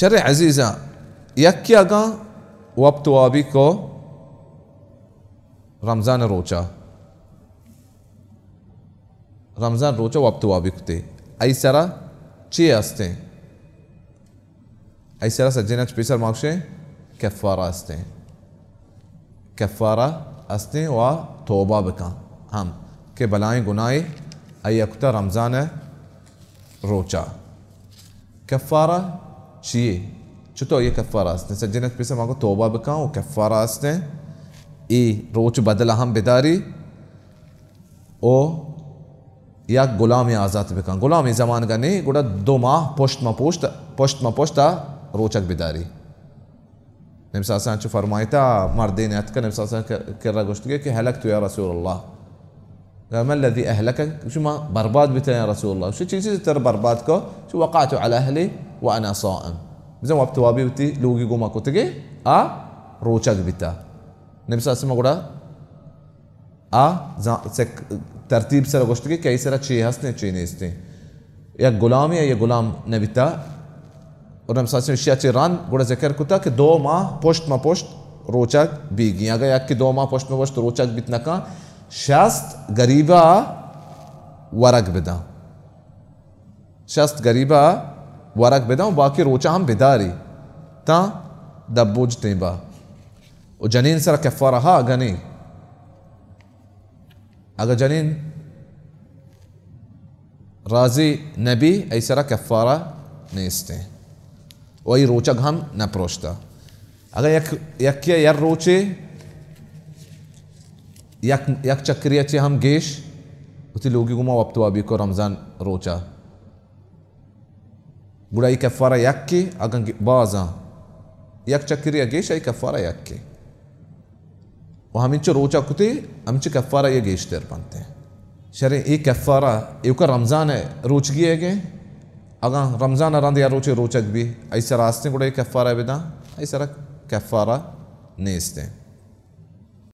شر عزیزاں، یکے اگاں وپت وابی کو رمضان روچا، رمضان روچا وپت وابی کتے، ای سرا چی ہستیں؟ ای سرا سجیناں چہ پیسر ما گوشیں کفارہ ہستیں۔ کفارہ ہستیں و توبہ بکن ہم کہ بلائیں گناہے آئی کتا رمضان روچا۔ کفارہ چیے؟ چطور یہ کفارہ ہستیں؟ سجیناں چہ پیسر ما گو توبہ بکن و کفارہ ہستیں، ای روچ بدلہ ہم بداری و یک غلامی آزات بکن۔ غلامی زمانگا نی، گڑا دو ماہ پشت ما پشت، پشت ما پشت آ روچگ بداری۔ نبی صلی اللہ علیہ وسلم چو فرمائتا، مردین اتکا نبی صلی اللہ علیہ وسلم کر-، کرا گوشتگی کہ ہلکت یا رسول اللہ۔ قال ما الذي اهلكك؟ شما برباد بیتا یا رسول اللہ۔ شو چیزی تر برباد کو؟ شو وقعت على اهلي وانا صائم۔ بزن وپت وابی وتی لوگی گوما کتگی، آ روچگ بیتا۔ نبی صلی اللہ علیہ وسلم گڑا آ زا-، سک-، ترتیب سر گوشتگی کہ ای سرا چی ہستیں، چی نیستیں۔ یک غلامی، یہ غلام نبیتا۔ اور نبی صلی اللہ علیہ وسلم اشیا چی رند گڑا ذکر کتا کہ دو ماہ پشت ما پشت روچگ بیگی۔ اگر یکی دو ماہ پشت ما پشت روچگ بیت نکا، شست غریبا ورگ بداں۔ شست غریبا ورگ بداں و باقی روچا ہم بداری تاں دبوج تیمبا۔ و جنین سرا کفارہ ہا اگہ نی، اگہ جنین راضی نبی، ای سرا کفارہ نیستیں و ای روچگ ہم نپروشتا۔ اگہ یک، یکی یر روچے، یک، یک چکری چی ہم گیش، وتی لوگی گوما وپت وابی کو رمضان روچا۔ گڑا ای کفارہ یکے، اگاں گ-، بازاں یک چکری ء گیش، ای کفارہ یکے۔ و ہمینچو روچا کتے، ہمینچو کفارہ یہ گیشتر بنتے۔ شریں ای کفارہ، ایوکا رمضان ء روچگی ء گے، اگاں رمضان ء رند یا روچے روچگ بی، ای سر آستیں گڑا ای کفارہ بداں، ای سر کفارہ نیستیں۔